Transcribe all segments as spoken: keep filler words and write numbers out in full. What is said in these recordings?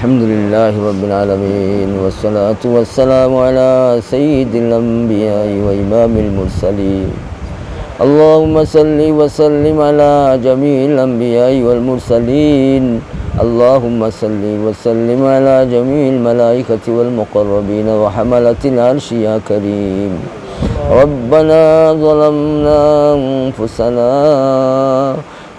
الحمد لله رب العالمين، والصلاة والسلام على سيد الأنبياء وإمام المرسلين. اللهم صل وسلم على جميع الأنبياء والمرسلين. اللهم صل وسلم على جميع الملائكة والمقربين وحملة العرش يا كريم. ربنا ظلمنا أنفسنا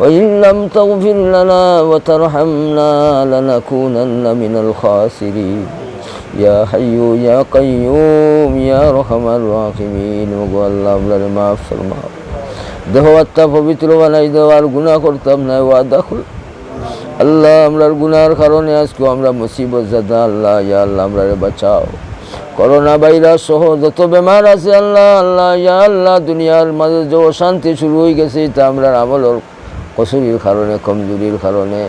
وإن لم تغفر لنا وترحمنا لنكونن من الخاسرين. يا حي يا قيوم يا أرحم الراحمين. ওগো আল্লাহ, আমরারে মাফ ফরমাও। দেহ আত্মা পবিত্র বানাই দাও, আর গুনাহ করতাম না, ওয়াদা করি। আল্লাহ, আমরার গুনার কারণে আজকে আমরা মুসিবত জাদা। আল্লাহ, ইয়া আল্লাহ, আমরারে বাঁচাও। করোনা ভাইরাস সহ যত বেমার আছে আল্লাহ, আল্লাহ, ইয়া আল্লাহ, দুনিয়ার মাঝে যে অশান্তি শুরু হয়ে গেছে, এটা আমরার আমলর কসুরির কারণে, কমজুরির কারণে।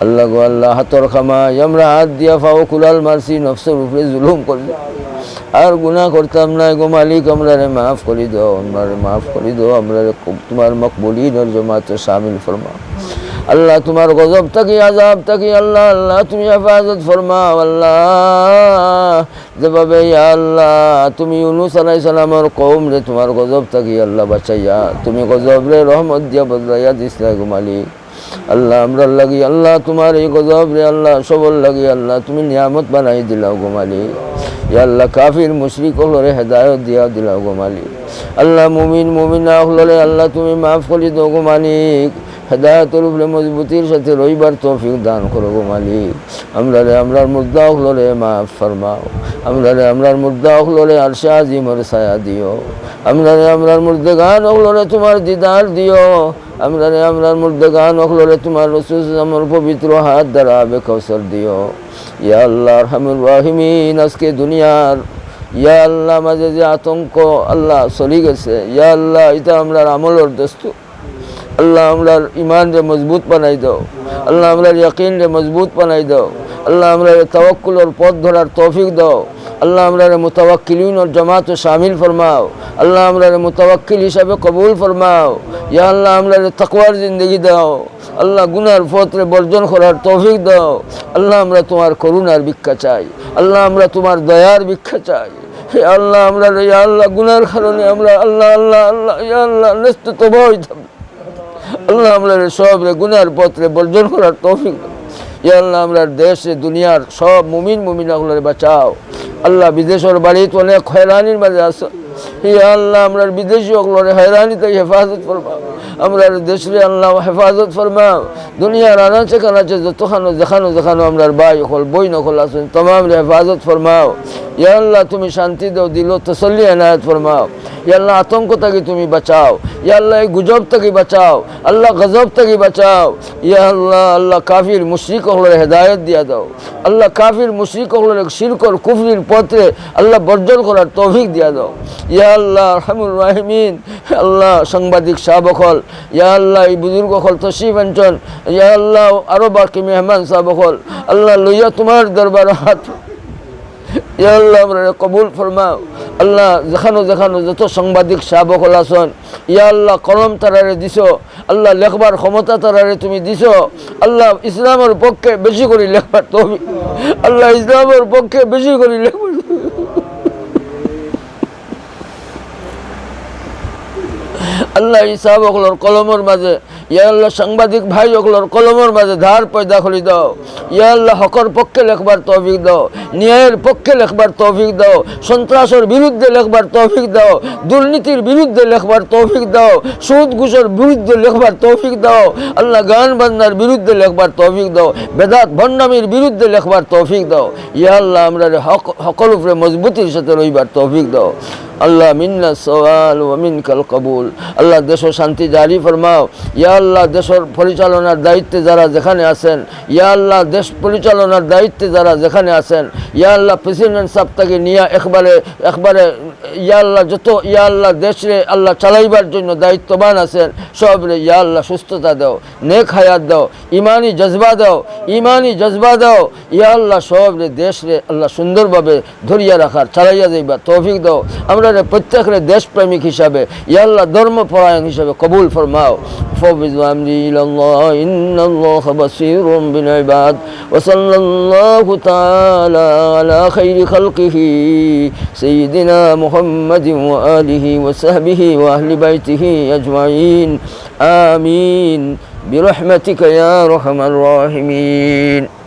আল্লাহ গো আল্লাহ, হাতর কামাই আমরা হাত দিয়া পাও কুড়াল মারছি, নফসর উপরে জুলুম করছি, আর গুনাহ করতাম না গো মালিক, আমরারে মাফ করি দাও, আমরারে মাফ করি দাও, আমরারে ক-, তোমার মকবুলিনর জমাতে শামিল ফরমাও। আল্লাহ, তোমার গজব থাকি, আযাব থাকি আল্লাহ, আল্লাহ, তুমি হেফাজত ফরমাও আল্লাহ। যেভাবে, ইয়া আল্লাহ, তুমি ইউনুস আলাইহিস সালামর কওমরে তোমার গজব থাকি আল্লাহ বাঁচাইয়া, তুমি গজবরে রহমত দিয়া বদলাইয়া দিছলায় গো মালিক। আল্লাহ, আমরার লাগি আল্লাহ, তোমার এই গজবরে আল্লাহ, সবর লাগি আল্লাহ, তুমি নিয়ামত বানাই দিলাও গো মালিক। ইয়া আল্লাহ, কাফির মুশরিক অকলরে হেদায়ত দিয়া দিলাও গো মালিক। আল্লাহ, মুমিন মুমিনা অকলরে আল্লাহ, তুমি মাফ করি দাও গো মালিক। হেদায়তর উপরে মজবুতির সাথে রইবার তৌফিক দান করো গো মালিক। আমরারে, আমরার মুর্দা অকলরে মাফ ফরমাও। আমরারে, আমরার মুর্দা অকলরে আরশে আজিমর ছায়া দিও। আমরারে, আমরার মুর্দেগান অকলরে তোমার দিদার দিও। আমরারে, আমরার মুর্দেগান অকলরে তোমার রসুল সাল্লামর পবিত্র হাত দ্বারা আবে কাউসার দিও। ইয়া আল্লাহ আরহামুর রাহিমিন, আজকে দুনিয়ার, ইয়া আল্লাহ, মাঝে যে আতঙ্ক আল্লাহ চলি গেছে, ইয়া আল্লাহ, এটা আমরার আমলর দস্তু। আল্লাহ, আমরার ইমানরে মজবুত বানাই দাও। আল্লাহ, আমরার ইয়াকিনরে মজবুত বানাই দাও। আল্লাহ, আমরারে তাওয়াক্কুলর পথ ধরার তৌফিক দাও। আল্লাহ, আমরারে মুতাওয়াক্কিলিনর জমাতো শামিল ফরমাও। আল্লাহ, আমরারে মুতাওয়াক্কিল হিসাবে কবুল ফরমাও। ইয়া আল্লাহ, আমরারে তাকওয়ার জিন্দেগি দাও। আল্লাহ, গুনার পথরে বর্জন করার তৌফিক দাও। আল্লাহ, আমরা তোমার করুণার ভিক্ষা চাই। আল্লাহ, আমরা তোমার দয়ার ভিক্ষা চাই। হে আল্লাহ, আমরারে, ইয়া আল্লাহ, গুনার কারণে আমরা, আল্লাহ, আল্লাহ, আল্লাহ, ইয়া আল্লাহ, নেস্ত তবাহ হইতাম। আল্লাহ, আমরারে সবরে গুনার পথরে বর্জন করার তৌফিক দাও। ইয়া আল্লাহ, আমরার দেশে দুনিয়ার সব মুমিন মুমিনা অকলরে বাঁচাও। আল্লাহ, বিদেশর বাড়িত অনেক হয়রানির মাঝে আছে। ইয়া আল্লাহ, আমরার বিদেশি অকলরে হয়রানি থাকি হেফাজত ফরমাও। আমরার দেশরে আল্লাহ হেফাজত ফরমাও। দুনিয়ার আনাচে কানাচে যতখানো যেখানো যেখানো আমরার ভাই অকল বইন অকল আছইন, তামামরে হেফাজত ফরমাও। ইয়া আল্লাহ, তুমি শান্তি দাও, দিলো তসল্লি এনায়েত ফরমাও। ইয়া আল্লাহ, আতঙ্ক থাকি তুমি বাঁচাও। ইয়া আল্লাহ, এই গুজব থাকি বাঁচাও। আল্লাহ, গজব থাকি বাঁচাও। ইয়া আল্লাহ, আল্লাহ, কাফির মুশরিক অকলরে হেদায়ত দিয়া দাও। আল্লাহ, কাফির মুশরিক অকলরে শিরকর কুফরির পথরে আল্লাহ বর্জন করার তৌফিক দিয়া দাও। ইয়া আল্লাহ আরহামুর রাহিমিন, আল্লাহ, সাংবাদিক সাহেব অকল, ইয়া আল্লাহ, এই বুজুর্গ অকল তশরিফ আনছইন, ইয়া আল্লাহ, আরো বাকি মেহমান সাহেব অকল, আল্লাহ, লইয়া তোমার দরবার হাত, ইয়া আল্লাহ, আমরারে কবুল ফরমাও। আল্লাহ, যেখানো যেখানো যত সাংবাদিক সাহেব অকল আছইন, ইয়া আল্লাহ, কলম তারারে দিছো, আল্লাহ, লেখবার ক্ষমতা তারারে তুমি দিছো। আল্লাহ, ইসলামর পক্ষে বেশি করি লেখবার তৌফিক। আল্লাহ, ইসলামর পক্ষে বেশি করি লেখবার। আল্লাহ, এই সাহেব অকলর কলমর মাঝে, ইয়া আল্লাহ, সাংবাদিক ভাই অকলর কলমর মাঝে ধার পয়দা করি দাও। ইয়া আল্লাহ, হকর পক্ষে লেখবার তৌফিক দাও, ন্যায়ের পক্ষে লেখবার তৌফিক দাও, সন্ত্রাসর বিরুদ্ধে লেখবার তৌফিক দাও, দুর্নীতির বিরুদ্ধে লেখবার তৌফিক দাও, সুদ ঘুষর বিরুদ্ধে লেখবার তৌফিক দাও। আল্লাহ, গান বাজনার বিরুদ্ধে লেখবার তৌফিক দাও, বেদাত ভণ্ডামির বিরুদ্ধে লেখবার তৌফিক দাও। ইয়া আল্লাহ, আমরারে হক, হকর উপরে মজবুতির সাথে রইবার তৌফিক দাও। আল্লাহ, মিন্না সওয়াল ওয়া মিনকাল কবুল। আল্লাহ, দেশো শান্তি জারি ফরমাও। ইয়া আল্লাহ, দেশর পরিচালনার দায়িত্বে যারা যেখানে আছেন, ইয়া আল্লাহ, দেশ পরিচালনার দায়িত্বে যারা যেখানে আছেন, ইয়া আল্লাহ, প্রেসিডেন্ট সাহেব থাকি নিয়া একবারে, একবারে, ইয়া আল্লাহ, যত, ইয়া আল্লাহ, দেশরে আল্লাহ চালাইবার জন্য দায়িত্ববান আছেন, সবরে ইয়া আল্লাহ সুস্থতা দাও, নেক হায়াত দাও, ইমানি জজবা দাও, ইমানি জজবা দাও। ইয়া আল্লাহ, সবরে দেশরে আল্লাহ সুন্দরভাবে ধরিয়া রাখার, চালাইয়া যাইবার তৌফিক দাও। আমরা প্রত্যেকরে দেশপ্রেমিক হিসাবে, ইয়া আল্লাহ, ধর্মপরায়ণ হিসাবে কবুল ফরমাও। أفوض أمري إلى الله إن الله بصير بالعباد. وصلى الله تعالى على خير خلقه سيدنا محمد وآله وصحبه وأهل بيته أجمعين. آمين. برحمتك يا أرحم الراحمين.